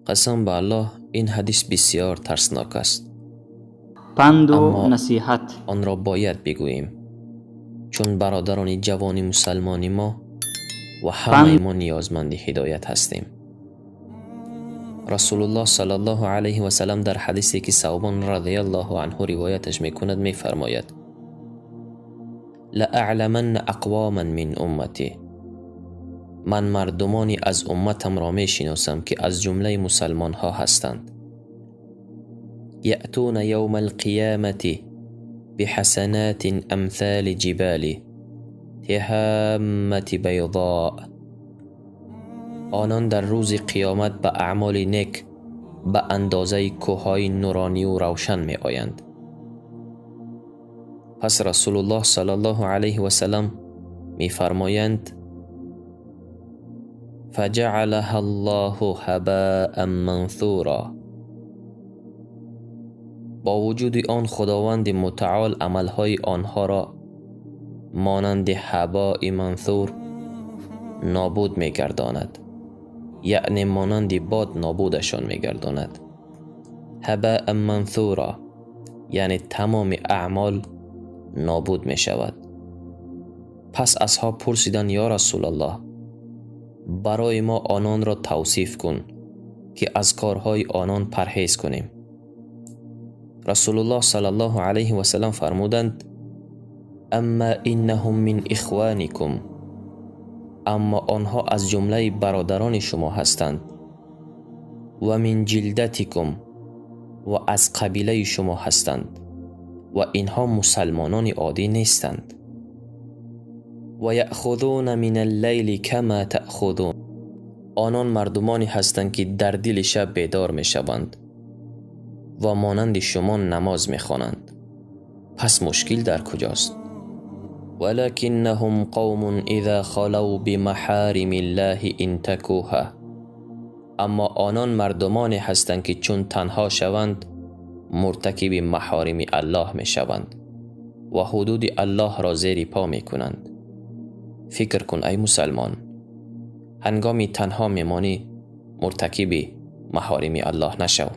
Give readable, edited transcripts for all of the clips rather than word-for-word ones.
Қасам ба Аллоҳ, ин ҳадис бисёр тарснок аст. Панду Аммо насиҳат. онро бояд бигӯем, чун бародарони ҷавони мусалмони мо ва ҳамаи мо ниёзманди ҳидоят ҳастем. Расулуллоҳ саллаллоҳу алайҳи васаллам дар ҳадисе, ки Савбон радиаллоҳу анҳу ривояташ мекунад, мефармояд: «لأعلمن أقواما من أمتي», ман мардумоне аз умматамро мешиносам, ки аз ҷумлаи мусалмонҳо ҳастанд, يأتون يوم القيامة بحسنات أمثال جبال تهامة بيضاء. Онон дар рӯзи қиёмат ба аъмоли нек ба андозаи кӯҳҳои нуронию равшан меоянд. Пас Расулуллоҳ саллаллоҳу алайҳи васаллам мефармоянд: فجعلها الله هباء منثورا. Бо вуҷуди он Худованди Мутаол амалҳои онҳоро монанди ҳабои мансур нобуд мегардонад, яъне монанди бод нобудашон мегардонад. هباء منثورا, яъне тамоми аъмол нобуд мешавад. Пас асҳоб пурсиданд: «Ё Расулаллоҳ, барои мо ононро тавсиф кун, ки аз корҳои онон парҳез кунем». Расулуллоҳ саллаллоҳу алайҳи васаллам фармуданд: «أما إنهم من إخوانكم», аммо онҳо аз ҷумлаи бародарони шумо ҳастанд, ومن جلدتكم, ва аз қабилаи шумо ҳастанд, ва инҳо мусалмонони оддӣ нестанд, ويأخذون من الليل كما تأخذون, онон мардумоне ҳастанд, ки дар дили шаб бедор мешаванд ва монанди шумо намоз мехонанд. Пас мушкил дар куҷост? ولكنهم قوم إذا خلوا بمحارم الله انتهكوها, аммо онон мардумоне ҳастанд, ки чун танҳо шаванд, муртакиби маҳорими Аллоҳ мешаванд ва ҳудуди Аллоҳро зери по мекунанд. Фикр кун, ай мусалмон, ҳангоми танҳо мемонӣ, муртакиби маҳорими Аллоҳ нашав.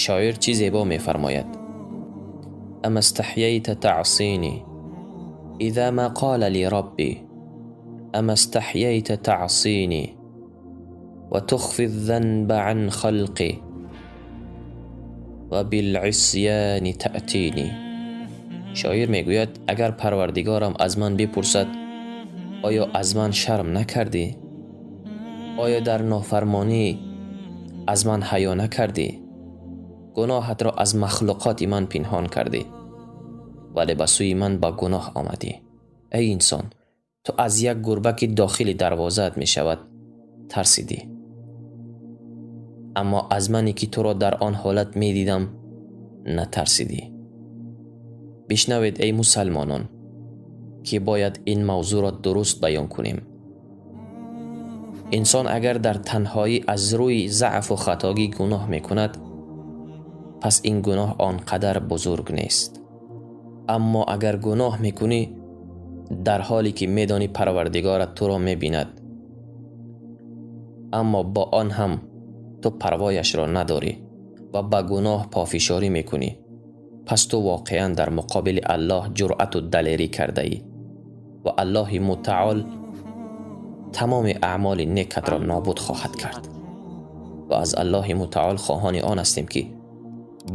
Шоир чӣ зебо мефармояд: أما استحييت تعصيني إذا ما قال لي ربي أما استحييت تعصيني وتخفي الذنب عن خلقي وبالعصيان تأتيني. Шоир мегӯяд: агар Парвардигорам аз ман бипурсад: «Оё аз ман шарм накардӣ? Оё дар нофармонӣ аз ман ҳаё накардӣ? Гуноҳатро аз махлуқоти ман пинҳон кардӣ, вале ба сӯи ман ба гуноҳ омадӣ». Эй инсон, ту аз як гурба, ки дохили дарвозаат мешавад, тарсидӣ, аммо аз мане, ки туро дар он ҳолат медидам, натарсидӣ. Бишнавед, эй мусалмонон, ки бояд ин мавзӯъро дуруст баён кунем. Инсон агар дар танҳоӣ аз рӯи заъфу хатогӣ гуноҳ мекунад, пас ин гуноҳ он қадар бузург нест. Аммо агар гуноҳ мекунӣ, дар ҳоле ки медонӣ Парвардигорат туро мебинад, аммо бо он ҳам ту парвояшро надорӣ ва ба гуноҳ пофишорӣ мекунӣ, пас ту воқеан дар муқобили Аллоҳ ҷуръату далерӣ кардаӣ ва Аллоҳи Мутаол тамоми аъмоли некатро нобуд хоҳад кард. Ва аз Аллоҳи Мутаол хоҳони он ҳастем, ки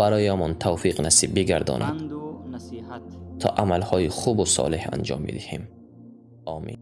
бароямон тавфиқ насиб бигардонад, Панду насиҳат. то амалҳои хубу солеҳ анҷом бидиҳем. Омин.